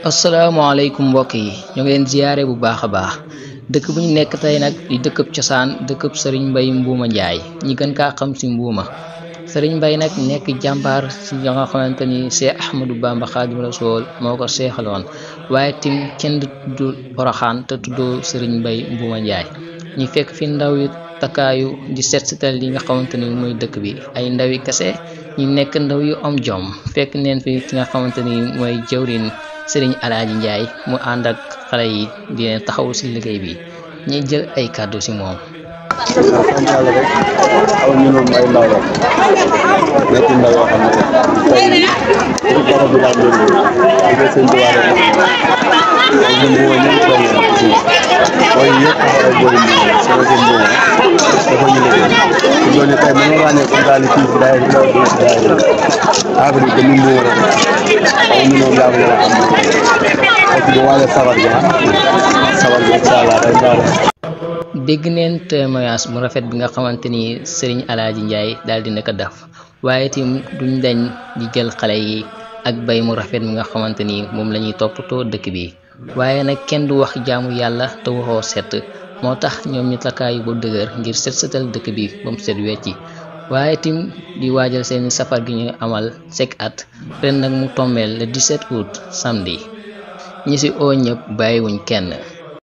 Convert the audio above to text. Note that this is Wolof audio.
asalaamaaleykum mbokk yi ñu ngi leen ziyaare bu baax a baax dëkk bu ñu nekk tey nag di dëkkëb cosaan dëkkëb sëriñ Mbay Mbuuma Njaay ñi gën kaa xam ci Mbuuma sëriñ Mbay nag nekk jàmbaar ci nga xamante ni Seex Ahmadu Bamba Xaadimu Rasuul moo ko seexaloon waaye tim kenn du tudd Poroxaan te tuddoo sëriñ Mbay Mbuuma Njaay ñu fekk fi ndaw yu takkaayu di set setal li nga xamante ni mooy dëkk bi ay ndawi kase ñu nekk ndaw yu am jom fekk neen fi ki nga xamante ni mooy jëwrin sëriñ Alaaji Njaay mu ànd ak xale yi di leen taxaw ci liggéey bi ñuy jël ay kàddu ci moom. sant yàlla rek aw ñu noonu ay ndaw la nekk ndaw yoo xam ne tey bu dara bi daal doon di ko seen tubaab rek ay ñu mbuuma ñoom toog na ci mooy yëpp taxaw ay boori mbuuma sama seen mbuuma dafa ñu liggéey su doon ne tey mënoo ràññee ko daal fii si daay dina dina si daay affaire yi dañu mbuuma rek aw ñu noonu yaa ko gën a xam parce que bu waale sabar bi incha allah day baax. dégg neen témoignage mu rafet bi nga xamante ni sëriñ Alaaji Njaay daal dina ko def waaye tim duñ dañ di jël xale yi ak bay mu rafet mi nga xamante ni moom la ñuy toppatoo dëkk bi waaye nag kenn du wax jaamu yàlla te waxoo set moo tax ñoom ñu takkaayu ba dëgër ngir set setal dëkk bi ba mu set wecci waaye tim di waajal seeni safar gi ñu amal chaque at ren nag mu tombeel le 17 août samedi ñi ci oo ñëpp bàyyiwuñ kenn